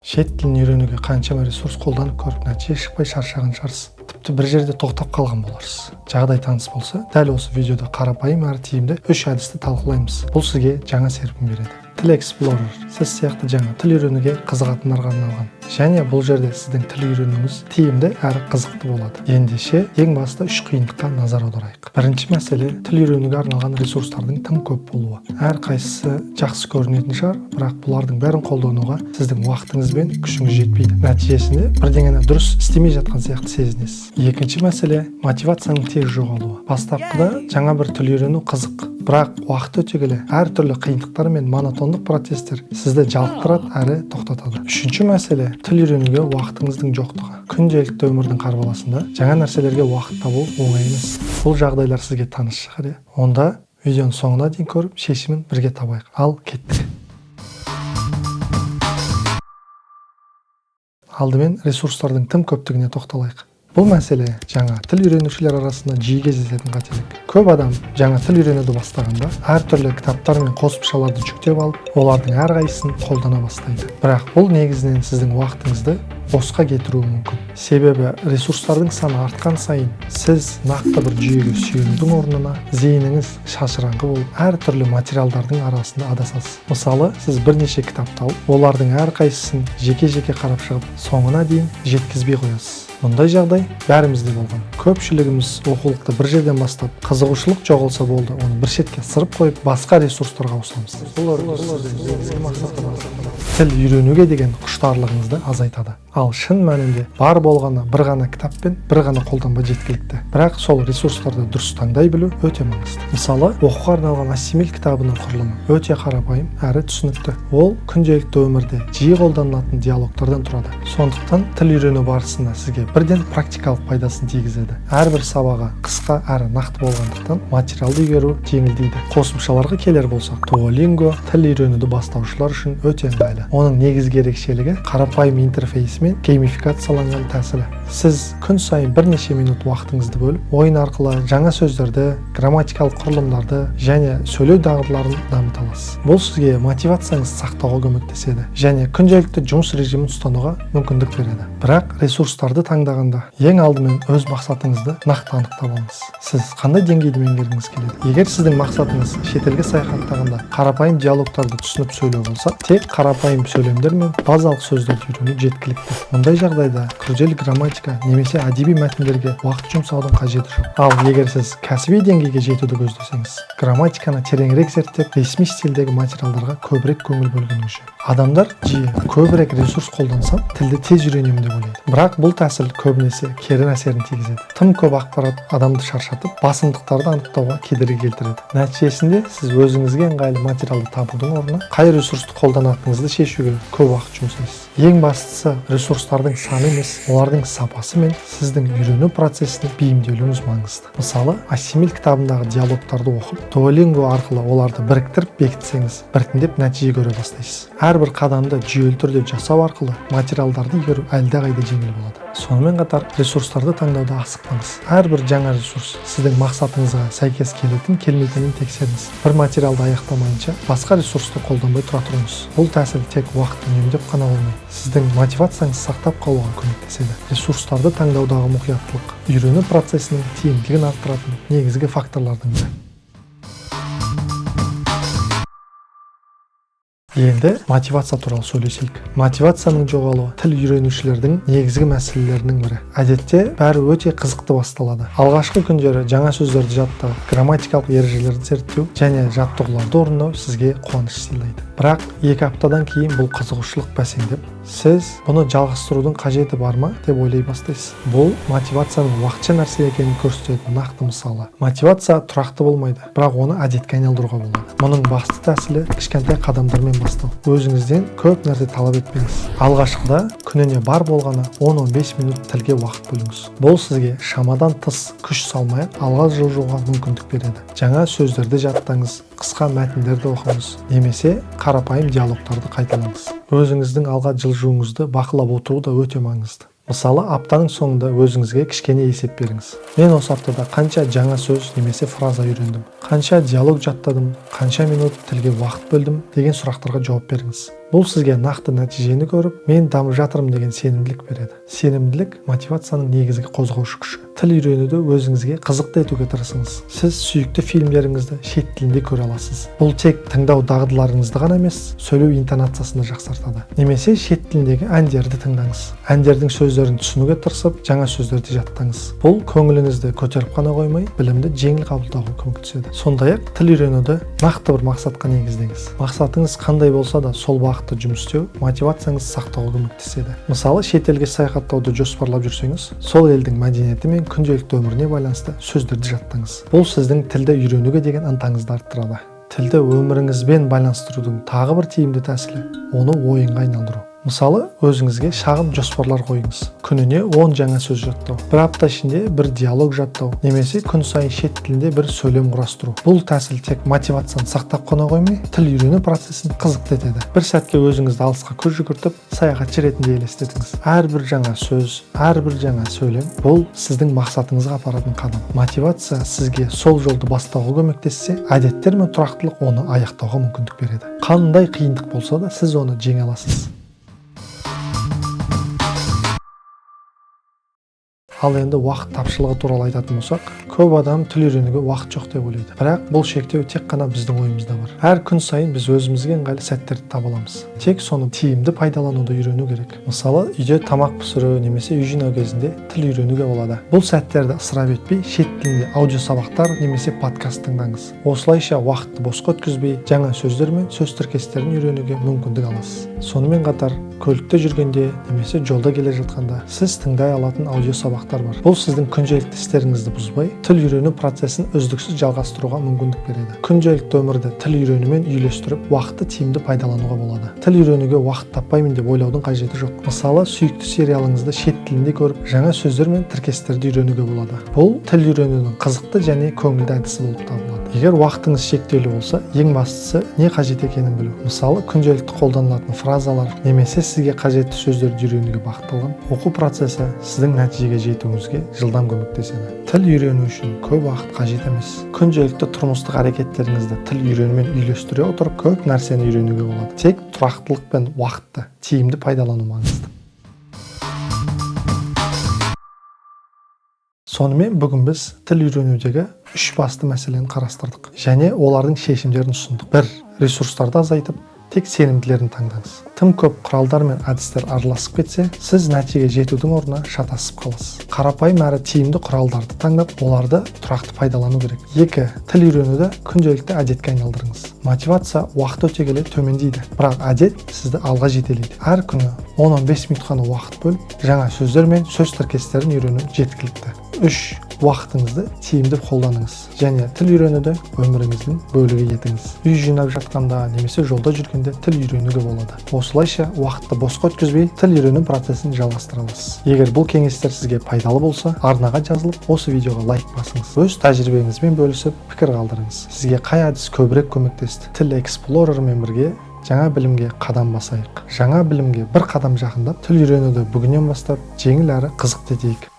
Шет тілін үйренуге қаншама ресурс қолданып көріп, нәтиже шықпай шаршаған шығарсыз. Тіпті бір жерде тоқтап қалған боларсыз. Жағдай таныс болса, дәл осы видеода қарапайым әрі тиімді үш әдісті талқылаймыз. Бұл сізге жаңа серпін береді. Тіл Explorer сіз сияқты жаңа тіл үйренуге қызығатындарға арналған. Және бұл жерде сіздің тіл үйренуіңіз тиімді әрі қызықты болады. Ендеше, ең басты үш қиындыққа назар аударайық. Бірінші мәселе — тіл үйренуге арналған ресурстардың тым көп болуы. Әрқайсысы жақсы көрінетін шығар, бірақ бұлардың бәрін қолдануға сіздің уақытыңыз бен күшіңіз жетпейді. Нәтижесінде бірдеңені дұрыс істемей жатқан сияқты сезінесіз. Екінші мәселе — мотивацияның тез жоғалуы. Бастапқыда жаңа бір тіл үйрену қызық, бірақ уақыт өте келе әртүрлі қиындықтар мен монотондық процесстер сізді жалықтырады әрі тоқтатады. Үшінші мәселе — тіл үйренуге уақытыңыздың жоқтығы. Күнделікті өмірдің қарбаласында жаңа нәрселерге уақыт табу оңай емес. Бұл жағдайлар сізге таныс шығар, иә? Онда видеоның соңына дейін көріп, шешімін бірге табайық. Ал кеттік. Алдымен ресурстардың тым көптігіне тоқталайық. Бұл мәселе жаңа тіл үйренушілер арасында жиі кездесетін қателік. Көп адам жаңа тіл үйренуді бастағанда әртүрлі кітаптар мен қосымшаларды жүктеп алып, олардың әрқайсысын қолдана бастайды. Бірақ бұл негізінен сіздің уақытыңызды босқа кетіруі мүмкін. Себебі ресурстардың саны артқан сайын сіз нақты бір жүйеге сүйенудің орнына зейініңіз шашыраңқы болып, әртүрлі материалдардың арасында адасасыз. Мысалы, сіз бірнеше кітапты алып, олардың әрқайсысын жеке-жеке қарап шығып, соңына дейін жеткізбей қоясыз. Мұндай жағдай бәрімізде болған. Көпшілігіміз оқулықты бір жерден бастап, қызығушылық жоғалса болды, оны бір шетке ысырып қойып, басқа ресурстарға ауысамыз. Бұл негізгі мақсаты тіл үйренуге деген құштарлығыңызды азайтады. Ал шын мәнінде бар болғаны бір ғана кітап пен бір ғана қолданба жеткілікті. Бірақ сол ресурстарды дұрыс таңдай білу өте маңызды. Мысалы, оқуға арналған Ассимил кітабының құрылымы өте қарапайым әрі түсінікті. Ол күнделікті өмірде жиі қолданылатын диалогтардан тұрады. Сондықтан тіл үйрену барысында сізге бірден практикалық пайдасын тигізеді. Әрбір сабағы қысқа әрі нақты болғандықтан, материалды игеру жеңілдейді. Қосымшаларға келер болсақ, Duolingo тіл үйренуді бастаушылар үшін өте ыңғайлы. Оның негізгі ерекшелігі — қарапайым интерфейсі мен геймификацияланған тәсілі. Сіз күн сайын бірнеше минут уақытыңызды бөліп, ойын арқылы жаңа сөздерді, грамматикалық құрылымдарды және сөйлеу дағдыларын дамыта аласыз. Бұл сізге мотивацияңызды сақтауға көмектеседі және күнделікті жұмыс режимін ұстануға мүмкіндік береді. Бірақ ресурстарды таңдағанда ең алдымен өз мақсатыңызды нақты анықтап алыңыз. Сіз қандай деңгейді меңгергіңіз келеді? Егер сіздің мақсатыңыз шетелге саяхаттағанда қарапайым диалогтарды түсініп сөйлеу болса, тек қарапайым сөйлемдер мен базалық сөздерді үйрену жеткілікті. Мұндай жағдайда күрделі грамматика немесе әдеби мәтіндерге уақыт жұмсаудың қажеті жоқ. Ал егер сіз кәсіби деңгейге жетуді көздесеңіз, грамматиканы тереңірек зерттеп, ресми стильдегі материалдарға көбірек көңіл бөлгеніңіз жөн. Адамдар жиі көбірек ресурс қолдансам, тілді тез үйренемін деп ойлайды. Бірақ бұл тәсіл көбінесе кері әсерін тигізеді. Тым көп ақпарат адамды шаршатып, басымдықтарды анықтауға кедергі келтіреді. Нәтижесінде сіз өзіңізге ыңғайлы материалды табудың орнына қай ресурсты қолданатыныңызды шешуге көп уақыт жұмсайсыз. Ең бастысы, ресурстардың саны емес, олардың сапасы мен сіздің үйрену процесіне бейімделуіңіз маңызды. Мысалы, Ассимил кітабындағы диалогтарды оқып, Duolingo арқылы оларды біріктіріп бекітсеңіз, біртіндеп нәтиже көре бастайсыз. Әрбір қадамды жүйелі түрде жасау арқылы материалдарды игеру әлдеқайда жеңіл болады. Сонымен қатар ресурстарды таңдауда асықпаңыз. Әрбір жаңа ресурс сіздің мақсатыңызға сәйкес келетін келмейтінін тексеріңіз. Бір материалды аяқтамайынша басқа ресурсты қолданбай тұра тұрыңыз. Бұл тәсіл тек уақыт үнемдеп қана қоймай, сіздің мотивацияңызды сақтап қалуға көмектеседі. Ресурстарды таңдаудағы мұқияттылық үйрену процесінің тиімділігін арттыратын негізгі факторлардың бірі. Енді мотивация туралы сөйлесейік. Мотивацияның жоғалуы — тіл үйренушілердің негізгі мәселелерінің бірі. Әдетте бәрі өте қызықты басталады. Алғашқы күндері жаңа сөздерді жаттау, грамматикалық ережелерді зерттеу және жаттығуларды орындау сізге қуаныш сыйлайды. Бірақ 2 аптадан кейін бұл қызығушылық бәсеңдеп, сіз бұны жалғастырудың қажеті бар ма деп ойлай бастайсыз. Бұл мотивацияның уақытша нәрсе екенін көрсететін нақты мысалы. Мотивация тұрақты болмайды, бірақ оны әдетке айналдыруға болады. Мұның басты тәсілі — кішкентай қадамдармен бастау. Өзіңізден көп нәрсе талап етпеңіз. Алғашқыда күніне бар болғаны 10-15 минут тілге уақыт бөліңіз. Бұл сізге шамадан тыс күш салмай алға жылжуға мүмкіндік береді. Жаңа сөздерді жаттаңыз, қысқа мәтіндерді оқыңыз немесе қарапайым диалогтарды қайталаңыз. Өзіңіздің алға жылжуыңызды бақылап отыру да өте маңызды. Мысалы, аптаның соңында өзіңізге кішкене есеп беріңіз: мен осы аптада қанша жаңа сөз немесе фраза үйрендім, Қанша диалог жаттадым, қанша минут тілге уақыт бөлдім деген сұрақтарға жауап беріңіз. Бұл сізге нақты нәтижені көріп, мен дамып жатырмын деген сенімділік береді. Сенімділік – мотивацияның негізгі қозғаушы күші. Тіл үйренуді өзіңізге қызықты етуге тырысыңыз. Сіз сүйікті фильмдеріңізді шет тілінде көре аласыз. Бұл тек тыңдау дағдыларыңызды ғана емес, сөйлеу интонациясын да жақсартады. Немесе шет тіліндегі әндерді тыңдаңыз. Әндердің сөздерін түсінуге тырысып, жаңа сөздерді жаттаңыз. Бұл көңіліңізді көтеріп қана қоймай, білімді жеңіл қабылдауға көмектеседі. Сондай ақ тіл үйренуді нақты бір мақсатқа негіздеңіз. Мақсатыңыз қандай болса да, сол бағытта жұмыс істеу мотивацияңызды сақтауға көмектеседі. Мысалы, шетелге саяхаттауды жоспарлап жүрсеңіз, сол елдің мәдениеті мен күнделікті өміріне байланысты сөздерді жаттаңыз. Бұл сіздің тілді үйренуге деген ынтаңызды арттырады. Тілді өміріңізбен байланыстырудың тағы бір тиімді тәсілі – оны ойынға айналдыру. Мысалы, өзіңізге шағын жоспарлар қойыңыз: күніне 10 жаңа сөз жаттау, бір апта ішінде бір диалог жаттау немесе күн сайын шет тілінде бір сөйлем құрастыру. Бұл тәсіл тек мотивацияны сақтап қана қоймай, тіл үйрену процесін қызықты етеді. Бір сәтке өзіңізді алысқа көз жүгіртіп, саяхатшы ретінде елестетіңіз. Әрбір жаңа сөз, әрбір жаңа сөйлем – бұл сіздің мақсатыңызға апаратын қадам. Мотивация сізге сол жолды бастауға көмектессе, әдеттер мен тұрақтылық оны аяқтауға мүмкіндік береді. Қандай қиындық болса да, сіз оны жеңе аласыз. Ал енді уақыт тапшылығы туралы айтатын болсақ, көп адам тіл үйренуге уақыт жоқ деп ойлайды. Бірақ бұл шектеу тек қана біздің ойымызда бар. Әр күн сайын біз өзімізге ыңғайлы сәттерді таба аламыз. Тек соны тиімді пайдалануды үйрену керек. Мысалы, үйде тамақ пісіру немесе үй жинау кезінде тіл үйренуге болады. Бұл сәттерді ысырап етпей, шет тілінде аудиосабақтар немесе подкаст тыңдаңыз. Осылайша уақытты босқа өткізбей, жаңа сөздер мен сөз тіркестерін үйренуге мүмкіндік аласыз. Сонымен қатар көлікте жүргенде немесе жолда келе жатқанда сіз тыңдай алатын аудиосабақтар бар. Бұл сіздің күнделікті істеріңізді бұзбай, тіл үйрену процесін үздіксіз жалғастыруға мүмкіндік береді. Күнделікті өмірді тіл үйренумен үйлестіріп, уақытты тиімді пайдалануға болады. Тіл үйренуге уақыт таппаймын деп ойлаудың қажеті жоқ. Мысалы, сүйікті сериалыңызды шет тілінде көріп, жаңа сөздер мен тіркестерді үйренуге болады. Бұл тіл үйренудің қызықты және көңілді әдісі болып табылады. Егер уақытыңыз шектеулі болса, ең бастысы не қажет екенін білу. Мысалы, күнделікті қолданылатын фразалар немесе сізге қажетті сөздерді үйренуге бағытталған оқу процесі сіздің нәтижеге жетуіңізге жылдам көмектеседі. Тіл үйрену үшін көп уақыт қажет емес. Күнделікті тұрмыстық әрекеттеріңізді тіл үйренумен үйлестіре отырып, көп нәрсені үйренуге болады. Тек тұрақтылық пен уақытты тиімді пайдалану маңызды. Сонымен, бүгін біз тіл үйренудегі үш басты мәселені қарастырдық және олардың шешімдерін ұсындық. Бір, ресурстарды азайтып, тек сенімділерін таңдаңыз. Тым көп құралдар мен әдістер араласып кетсе, сіз нәтижеге жетудің орнына шатасып қаласыз. Қарапайым әрі тиімді құралдарды таңдап, оларды тұрақты пайдалану керек. Екі, тіл үйренуді күнделікті әдетке айналдырыңыз. Мотивация уақыт өте келе төмендейді, бірақ әдет сізді алға жетелейді. Әр күні 10-15 минут қана уақыт бөліп, жаңа сөздер мен сөз тіркестерін үйрену жеткілікті. Үш, уақытыңызды тиімді қолданыңыз және тіл үйренуді өміріңіздің бөлігі етіңіз. Үй жинап жатқанда немесе жолда жүргенде тіл үйренуге болады. Осылайша уақытты босқа өткізбей, тіл үйрену процесін жалғастыра аласыз. Егер бұл кеңестер сізге пайдалы болса, арнаға жазылып, осы видеоға лайк басыңыз. Өз тәжірибеңізбен бөлісіп, пікір қалдырыңыз. Сізге қай әдіс көбірек көмектесті? Тіл Эксплорермен бірге жаңа білімге қадам басайық. Жаңа білімге бір қадам жақындап, тіл үйренуді бүгіннен бастап жеңіл әрі қызықты етейік.